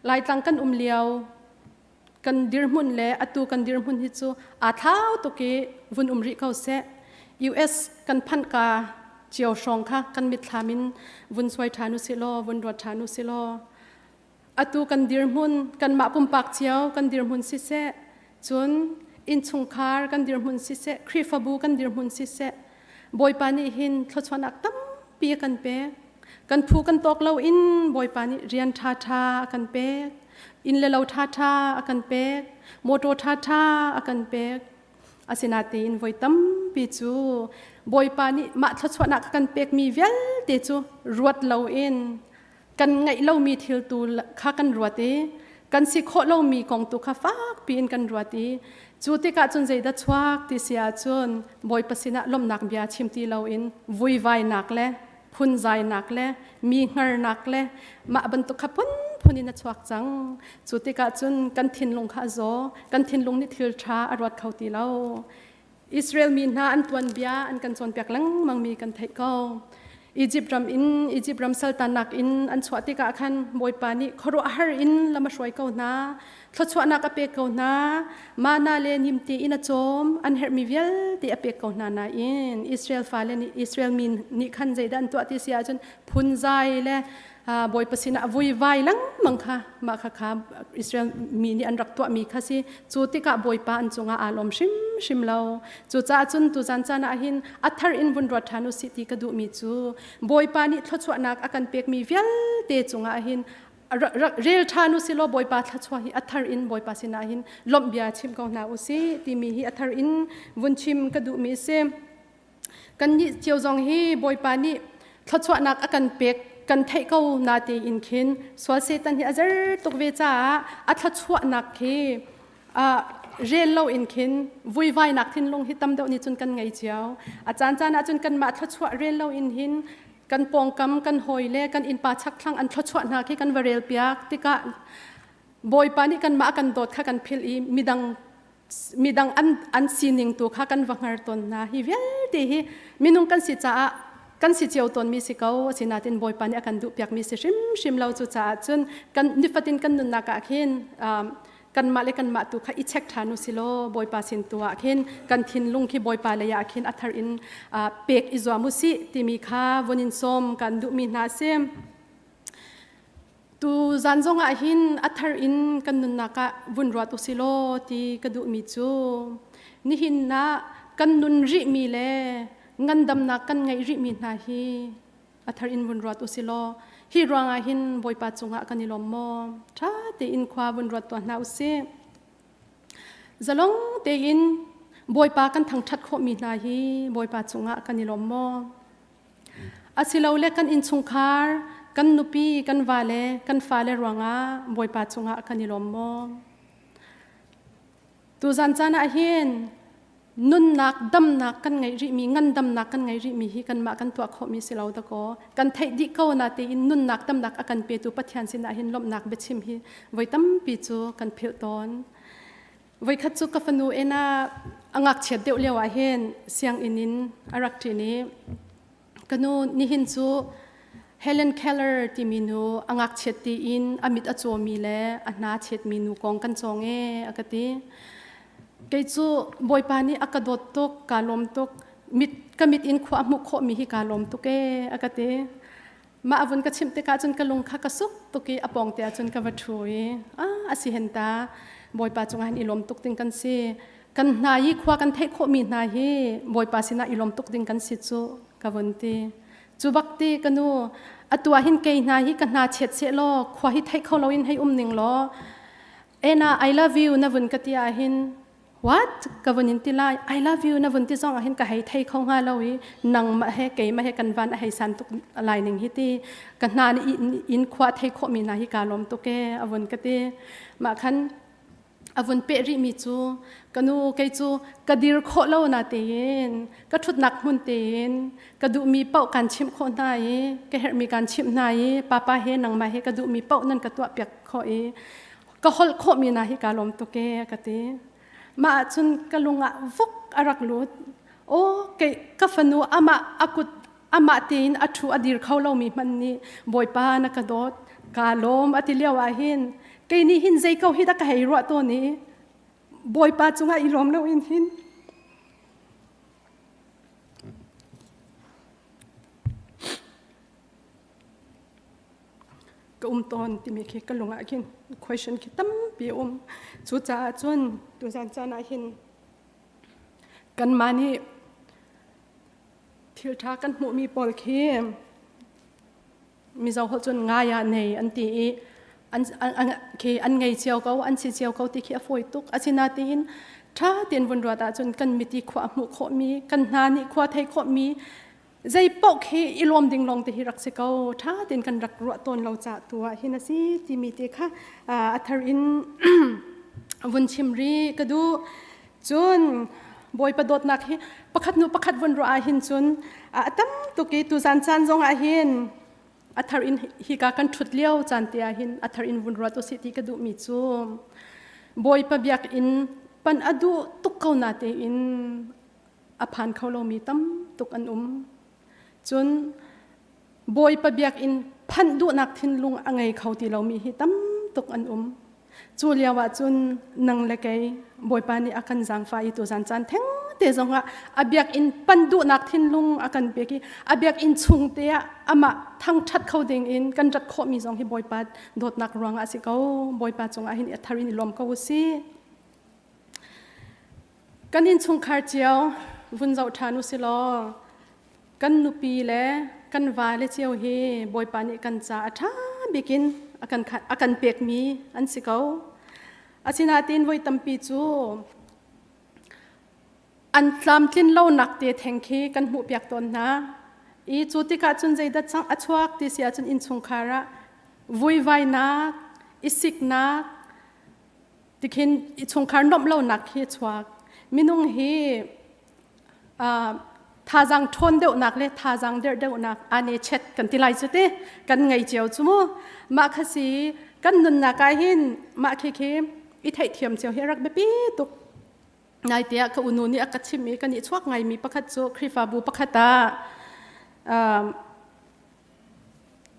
Laitlang kan um lio kan dirhmun le atu kan dirhmun hi cu aa thlau tuk i vun um rih ko seh. US kan phanh ka cio hrawng kha kan mitthlam in vun suai ṭhan u sih law vun ruat ṭhan u sih law atu kan dirhmun kanmah pumpak cio kan dirhmun siseh cun innchungkhar kan dirhmun siseh Khrihfabu kan dirhmun siseh Bawipa nih hin thluachuahnak tampi a kan pek kan phu kan tawk lo in Bawipa nih rian ṭhaṭha a kan pek inn le lo ṭhaṭha a kan pek motor ṭhaṭha a kan pek asinain voi tampi cu Bawipa nih mah thluachuahnak a kan pekmi vialte cu ruat loin kan ngeih lomi thil tu kha kan ruat i kan si khawh lomi kong tu kha fakpi in kan ruat i cu tikah cun zeidah chuak ti si ahcun Bawipa sinah lawmhnak bia chim ti loin vuivainak le phunzainak le mi hngarnak le mah bantuk kha phunphun in a chuak cang cu tikah cun kan thinlung kha a zaw kan thinlung nih thil ṭha a ruat kho ti lo Israel mi hna an tuanbia an kan cawnpiak lengmang mi kan theih ko Egypt ram in Egypt ram saltannak in an chuah tikah khan Bawipa nih khuaruahhar in lam a hruai ko hna thluachuahnak a pek ko hna mana le nimte in a cawm an herhmi vialte a pek ko hna nain Israel fale nih Israel mi nih khan zeidah an tuah ti si ahcun phunzai le Bawipa sinah vuivai lengmang kha mah kha kha Israel mi nih an rak tuahmi kha si cu tikah Bawipa an cungah aa lawm hrimhrim lo cucaah cun tuzan caan ah hin a thar in vun ruat ṭhan u sih ti ka duhmi cu Bawipa nih thluachuahnak a kan pekmi vialte cungah hin. Rel ṭhan u silaw Bawipa thluachuah hi a thar in Bawipa sinah hin lawmh bia chim ko hna u sih timi hi a thar in vun chim ka duhmi a si. Kannih cio zong hi Bawipa nih thluachuahnak a kan pek kan theih ko na tein khin sual Satan hi a zer tuk ve caah a thluachuahnak khi rel lo in khin vuivainak thinlung hi tam deuh nih cun kan ngei cio. A caan caan ah cun kanmah thluachuah rel lo in hin kan pawngkam kan hawi le kan innpa chakthlang an thluachuah hna khi kan va rel piak tikah Bawipa nih kanmah a kan dawt kha kan philh i midang midang an an sining tu kha kan va hngar tawn hna. Hi vialte hi minung kan si caah kan si cio tawnmi si ko. Asinain Bawipa nih a kan duh piakmi si hrimhrim lo. Cu caah cun kan nifatin kan nunnak ah khin kanmah le kanmah tu kha i check ṭhan u silaw Bawipa sin tu ah khin kan thinlung khi Bawipa lei ah khin a thar in pek i zuam u sih timi kha vun in sawm kan duhmi hna si. Tu zan zong ah hin a thar in kan nunnak ah vun ruat u silaw ti ka duhmi cu nihin ah kan nun rihmi le ngandamnak kan ngeih rihmi hna hi a thar in vun ruat u silaw hi ruangah hin Bawipa cungah kan i lawm maw? Ṭha tein khua vun ruat tuah hna u sih. Zalong tein Bawipa kan thangṭhat khawhmi hna hi Bawipa cungah kan i lawm maw? Asilole kan innchungkhar, kan nupi, kan vale, kan fale ruangah Bawipa cungah kan i lawm maw? Tuzan caan ah hin nunnak damnak kan ngeih rihmi, ngandamnak kan ngeih rihmi hi kanmah kan tuah khawhmi si lo dakaw. Kan theih dih ko na tein nunnak damnak a kan petu Pathian sinah hin lawmhnak biachim hi voi tampi cu kan philh tawn. Voikhat cu ka fanu ena a ngakchiat deuh lio ah hin sianginn in a rak ṭin i ka nu, nihin cu Helen Keller timi nu a ngakchiat tiin a mit a cawmi le a hna chetmi nu kong kan cawng e a ka ti. Kei cu Bawipa nih a ka dawt tuk, kaa lawm tuk, mit ka mit in khua a hmuh khawhmi hi kaa lawm tuk e a ka ti. Mah a vun ka chimh tikah cun ka lung kha ka suk tuk i a pawng te ah cun ka va ṭhu i ah a si hen ta, Bawipa cungah hin i lawm tuk ding kan si. Kan hna i khua kan theih khawhmi hna hi Bawipa sinah i lawm tuk ding kan si cu ka vun ti. Cu bak ti ka nu, atu ah hin kei hna hi ka hna chet seh law khua hi theih kho loin hei um ning law ena I love you na vun ka ti ah hin what ka vun in ti lai. I love you na vun ti zong ah hin ka hei thei kho hnga lo i nangmah he keimah he kan van a hei san tuk lai ning hi ti ka hna nih in khua thei khawh mi hna hi ka lawm tuk e a vun ka ti. Mah khan a vun peh rih mi cu ka nu, kei cu ka dir khawh lo na tein ka thutnak hmun tein ka duhmi paoh kan chimh khawh hna i ka herhmi kan chimh hna i papa he nangmah he ka duhmi paoh nan ka tuah piak khawh i ka holh khawhmi na hi ka lawm tuk e ka ti. Mah ahcun ka lung ah vuk a rak lut. O kei ka fanu amah a kut amah tein a thu a dir kho lomi hmanh nih Bawipa na ka dawt ka lawm a ti lio ah hin kei nih hin zei ko hi dah ka hei ruah tawn i Bawipa cungah i lawm loin hin ka um tawn timi khi ka lung ah khin question khi tampi a um. Cucaah cun tuzan caan ah hin kanmah nih thil ṭha kan hmuhmi pawl khi Mizo holh cun ngai ah nei an ti i an, an, khi an ngei cio ko, an si cio ko ti khi a fawi tuk. Asinain ṭha tein vun ruat ahcun kan mit i khua hmuh khawhmi, kan hna nih khua thei khawhmi zei paoh khi i lawm ding lawng te hi rak si ko. Ṭha tein kan rak ruah tawn lo ca tu ah hin a si timi te kha a thar in vun chim rih ka duh. Cun Bawipa dawtnak hi pakhat hnu pakhat vun ruah ah hin cun a tam tuk i tuzan caan zong ah hin a thar in hika kan ṭhut lio caan te ah hin a thar in vun ruat usih ti ka duhmi cu Bawipa biakinn pan a duh tuk ko na tein a phan kho lomi tam tuk an um. Cun Bawipa biakinn phanh duhnak thinlung a ngei kho ti lomi hi tam tuk an um. Cu lio ah cun nang le kei Bawipa nih a kan zaangfah i tuzan caan theng te zongah a biakinn pan duhnak thinlung a kan pek i a biakinn chung te ah amah thangṭhat kho ding in kan rat khawhmi zong hi Bawipa dawtnak ruangah a si ko. Bawipa cungah hin a thar in i lawm ko u sih. Kan innchungkhar cio vun zoh ṭhan u si law kan nupi le kan vale cio hi Bawipa nih kan ca a ṭha bik in a kan a kan pekmi an si ko. Asinain voi tampi cu an tlamtlin lonak te theng khi kan hmuh piak tawn hna. I cu tikah cun zeidah cang a chuak ti si ahcun innchungkhar ah vuivainak, i siknak, tikhin i chungkhar nuamh lonak khi a chuak. Minung hi thazaang ṭhawn deuhnak le thazaang der deuhnak ane chet kan ti lai cu te kan ngei cio cu mu mah kha si kan nunnak ah hin mah khi khi i theihthiam cio hi a rak biapi tuk nai tiah ka unu nih a ka chim i kan i chuak ngaimi pakhat cu Khrihfabu pakhat ah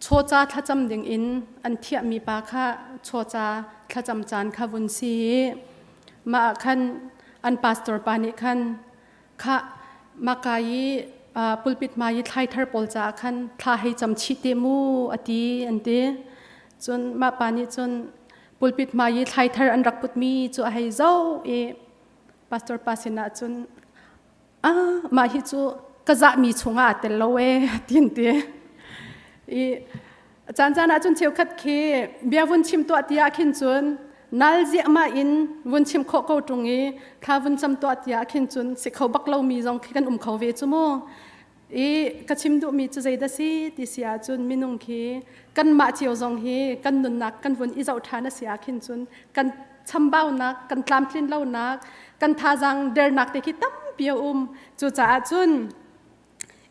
chawca thlacam ding in an thiahmi pa kha chawca thlacam caan kha vun si i mah ah khan an pastor pa nih khan kha maka i pulpit hmai i thlai thar pawl caah khan thla hei cam chih te mu a ti an ti cun mah pa nih cun pulpit hmai i thlai thar an rak putmi cu a hei zoh i pastor pa sinah cun ah mah hi cu ka zahmi chungah aa tel lo ee tin ti i caan caan ah cun cheukhat khi bia vun chim tuah ti ah khin cun nal ziahmah in vun chim khawh ko ṭung i thla vun cam tuah ti ah khin cun si kho bak lomi zong khi kan um kho ve cu mu i ka chim duhmi cu zeidah si ti si ahcun minung khi kanmah cio zong hi kan nunnak kan vun i zoh ṭhan a si ah khin cun kan chambaunak kan tlamtlin lonak kan thazaang dernak te khi tampi a um cucaah cun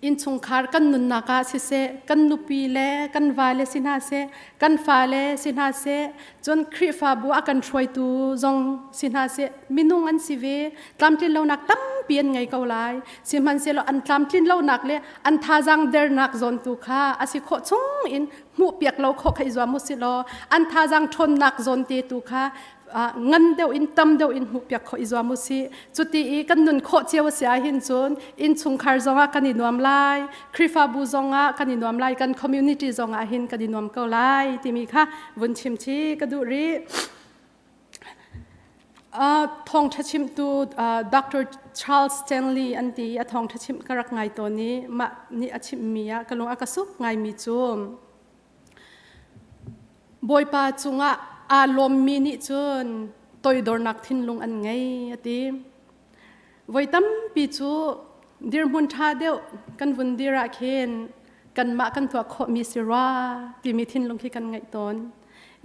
innchungkhar kan nunnak ah siseh kan nupi le kan vale si hna seh kan fale si hna seh cun Khrihfabu a kan hruaitu zong si hna seh minung an si ve tlamtlin lonak tampi an ngei ko lai sihmanhsehlaw an tlamtlin lonak le an thazaang dernak zawn tu kha a si khawh chung in hmuhpiak lo khawh kha i zuam u sih law an thazaang ṭhawnnak zawn te tu kha ngan deuh in tam deuh in hmuhpiak khawh i zuam u sih cuti i kan nun khawh cio a si ahhin cun innchungkhar zongah kan i nuam lai Khrihfabu zongah kan i nuam lai kan community zongah hin kan i nuam ko lai timi kha vun chim chi ka duh rih Thawngṭha chimtu Dr. Charles Stanley an ti i a thawngṭha chimh ka rak ngai tawn i mah nih a chimhmi ah ka lung a ka suk ngaimi cu Bawipa cungah aa lawmmi nih cun toidornak thinlung an ngei a ti. Voi tampi cu dirhmun ṭha deuh kan vun dir ah khin kanmah kan tuah khawhmi si rua timi thinlung khi kan ngeih tawn.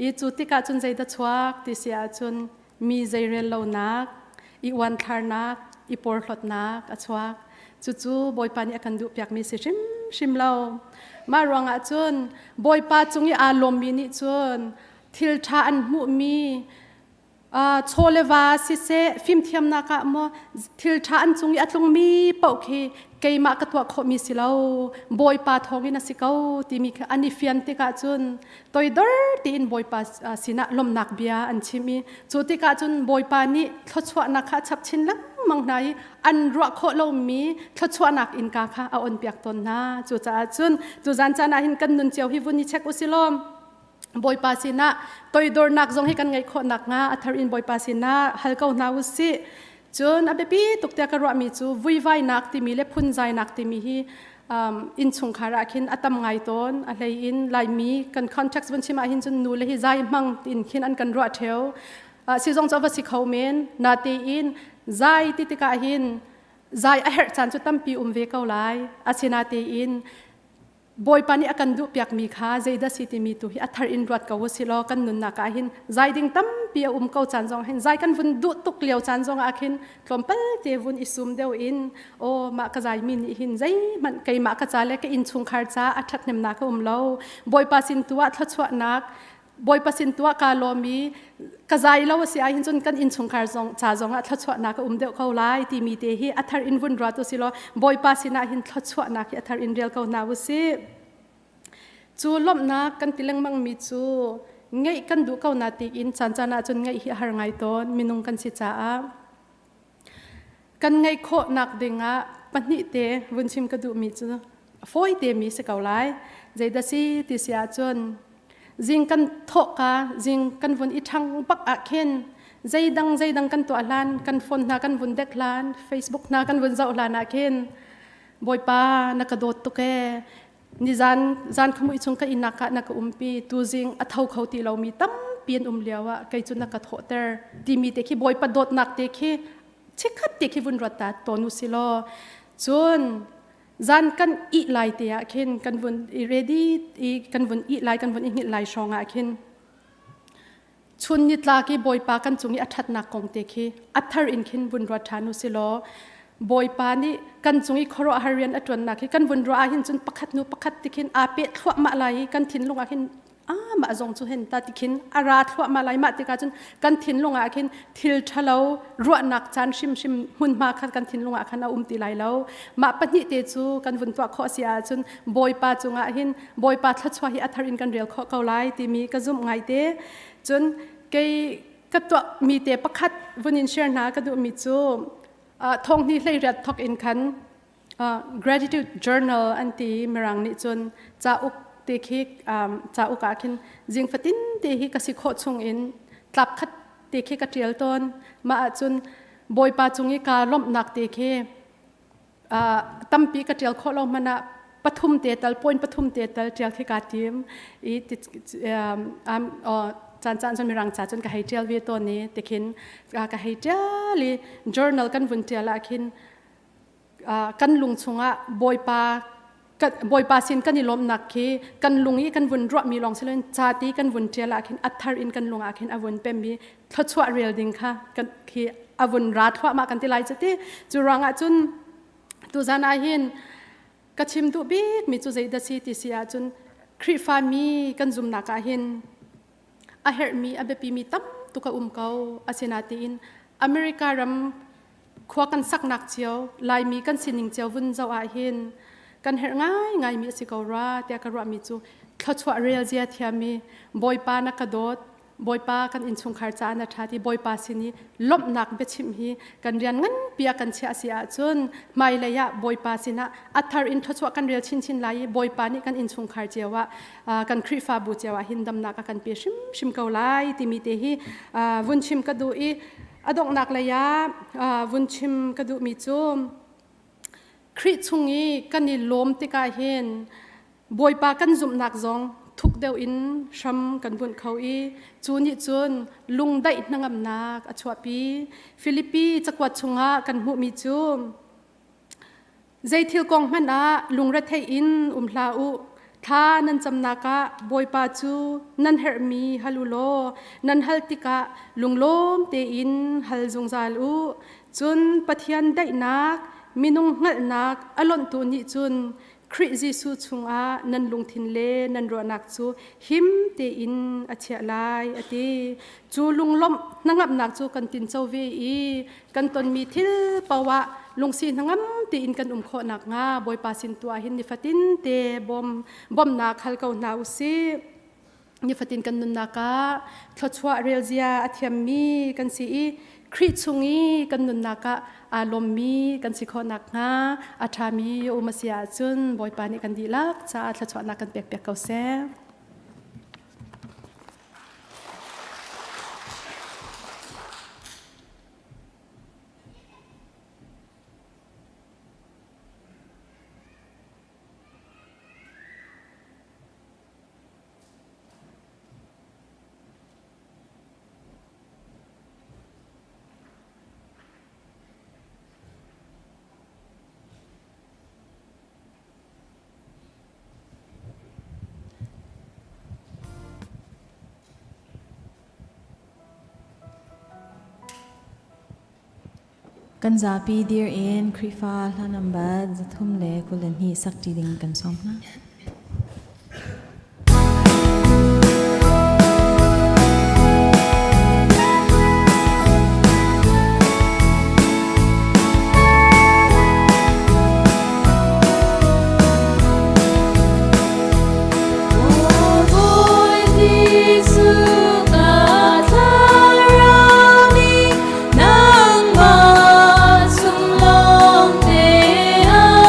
I cu tikah cun zeidah chuak ti si ahcun mi zeirel lonak, i uanthlarnak, i porhlawtnak a chuak. Cucu Bawipa nih a kan duhpiakmi si hrimhrim lo. Mah ruangah cun Bawipa cung i aa lawmmi nih cun thil ṭha an hmuhmi chaw le va siseh fimthiamnak ah maw thil ṭha an cung i a tlungmi paoh khi keimah ka tuah khawhmi si lo bawipa thawngin a si ko timi kha an i fian tikah cun toidor tiin bawipa sinah lawmhnak bia an chim i cu tikah cun bawipa nih thluachuahnak kha a chap chin lengmang hna i an ruah khawh lomi thluachuahnak innka kha a onpiak tawn hna cucaah cun tu zan caan ah hin kan nun cio hi vun i check u si law Bawipa sinah toidornak zong hi kan ngeih khawh nakhnga a thar in Bawipa sinah hal ko hna u sih. Cun a biapi tuk tiah ka ruahmi cu vuivainak timi le phunzainak timi hi um, innchungkhar ah khin a tam ngai tawn. A hlei in Laimi kan context vun chim ah hin cun nu le hi zai hmang tin khin an kan ruah theo. Uh, si zong cu va si kho men natein zai ti tikah hin zai a herh caan cu tampi um ve ko lai. Asinatein Bawipa nih a kan duhpiakmi kha zeidah si timi tu hi a thar in ruat ko u sih law kan nunnak ah hin zai ding tampi a um ko caan zong hin zai kan vun duh tuk lio caan zong ah khin tlawmpal te vun i sum deuh in aw mah ka zaimi nih hin zeihmanh keimah ka ca le ka innchungkhar ca a ṭhathnemnak a um lo Bawipa sin tu ah thluachuahnak Bawipa sin tu ah kaa lawm i ka zai lo a si ah hin cun kan innchungkhar zong ca zong ah thluachuahnak a um deuh ko lai timi te hi a thar in vun ruat u si law Bawipa sinah hin thluachuahnak hi a thar in rel ko hna u sih. Cu lawmhnak kan ti lengmang mi cu ngeih kan duh ko na tiin caan caan ah cun ngeih hi a har ngai tawn minung kan si caah kan ngeih khawhnak dingah pahnih te vun chim ka duhmi cu fawi te mi si ko lai zeidah si ti si ahcun zing kan thawhka zing kan vun i ṭhang bak ah khin zeidang zeidang kan tuah hlan kan phone hna kan vun dek hlan facebook hna kan vun zoh hlan ah khin bawipa na ka dawt tuk ee. Nizan zan khamui chung ka innak ah na ka umpi tuzing a tho kho ti lomi tampi an um lio ah kei cu na ka thawhter timi te khi Bawipa dawtnak te khi chikkhat te khi vun ruat ta tawn u si law cun zan kan ih lai te ah khin kan vun i ready i kan vun ih lai kan vun i hngilh lai hrawng ah khin chun nitlak i Bawipa kan cung i a ṭhatnak kong te khi a thar in khin vun ruat ṭhan u si law Bawipa nih kan cung i khuaruahhar rian a ṭuannak hi kan vun ruah ahhin cun pakhat hnu pakhat ti khin aa peh thluahmah lai i kan thinlung ah khin ah mah zong cu hen ta ti khin a ra thluahmah lai. Mah tikah cun kan thinlung ah khin thil ṭhalo ruahnak caan hrimhrim hmunhma kha kan thinlung ah khan a um ti lai lo. Mah pahnih te cu kan vun tuah khawh si ahcun Bawipa cungah hin Bawipa thluachuah hi a thar in kan rel khawh ko lai timi ka zumh ngaite. Cun kei ka tuahmi te pakhat vun in share hna ka duhmi cu thong hnih hlei riat thok in khan gratitude journal an ti. Mirang nih cun cauk te khi cauk ah khin zing fatin te hi ka si khawh chung in tlap khat te khi ka tial tawn. Mah ahcun Bawipa cung i ka lawmhnak te khi tampi ka ṭial khawh lo hmanh ah pathum te tal, point pathum te tal ṭial khi kaa tim i caan caan cun mirang ca cun ka hei ṭial ve tawn i tikhin ka hei ṭial i journal kan vun ṭial ah khin kan lung chungah Bawipa Bawipa sin kan i lawmhnak khi kan lung i kan vun ruahmi lawng si loin ca ti kan vun ṭial ah khin a thar in kan lung ah khin a vun pem i thluachuah rel ding kha kan khi a vun ra thluahmah kan ti lai cu ti. Cu ruangah cun tuzan ah hin ka chim duh bik mi cu zeidah si ti si ahcun, Khrihfa mi kan zumnak ah hin a herhmi, a biapimi tam tuk a um ko. Asinain America ram khua kan saknak cio, Laimi kan sining cio vun zoh ah hin kan herh ngaingai mi a si ko rua tiah ka ruahmi cu thluachuah rel zia thiam i Bawipa na ka dawt, Bawipa kan innchungkhar caah na ṭha ti Bawipa sin i lawmhnak biachimh hi kan rian nganpi ah kan chiah si ahcun hmailei ah Bawipa sinah a thar in thluachuah kan rel chinchin lai i Bawipa nih kan innchungkhar cio ah, kan Khrihfabu cio ah hin damnak a kan pe hrimhrim ko lai timi te hi vun chim ka duh i a donghnak lei ah vun chim ka duhmi cu Khrih chung i kan i lawm tikah hin Bawipa kan zumhnak zong thuk deuh in hram kan bunh kho i cu nih cun lungdaih hnangamnak a chuahpi. Filipi cakuat chungah kan hmuhmi cu zeithil kong hmanh ah lungretheih in um hlah u, thla nan camnak ah Bawipa cu nan herhmi hal u law nan hal tikah lunglawm tein hal zungzal u. Cun Pathian daihnak, minung hngalhnak a lonhtu nih cun Khrih Jesuh chungah nan lungthin le nan ruahnak cu him tein a chiah lai, a ti. Cu lunglawmh hnangamnak cu kan tinco ve i kan tonmi thil paoh lungsi hnangam tein kan um khawh nakhnga Bawipa sin tu ah hin nifatin te bawm bawmhnak hal ko hna u sih. Nifatin kan nunnak ah thluachuah relzia a thiammi kan si i Khrih chung i kan nunnak ah aa lawmmi kan si khawh nakhnga a ṭhami um a si ahcun Bawipa nih kan dihlak caah thluachuahnak kan pekpiak ko seh. Kan zapi dir in Khrihfa hla nambat 322 sak ṭi ding kan sawm hna. Nangmah chung lawng te ah.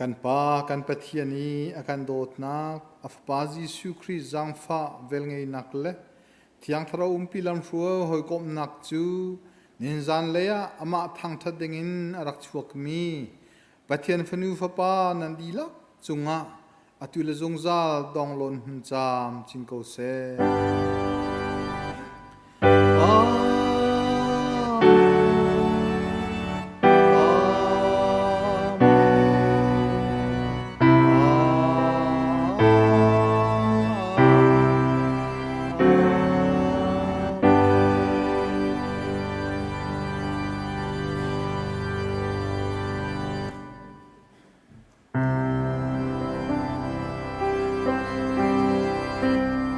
Kan Pa, kan Pathian i a kan dawtnak, a Fapa Jesuh Khrih zaangfah velngeihnak le Thiang Thlarau umpi lamhruai hawikomhnak cu ninzan lei ah amah thangṭhat dingin a rak chuakmi Pathian fanu fapa nan dihlak cungah atu le zungzal donglawn hmun caam cin ko seh.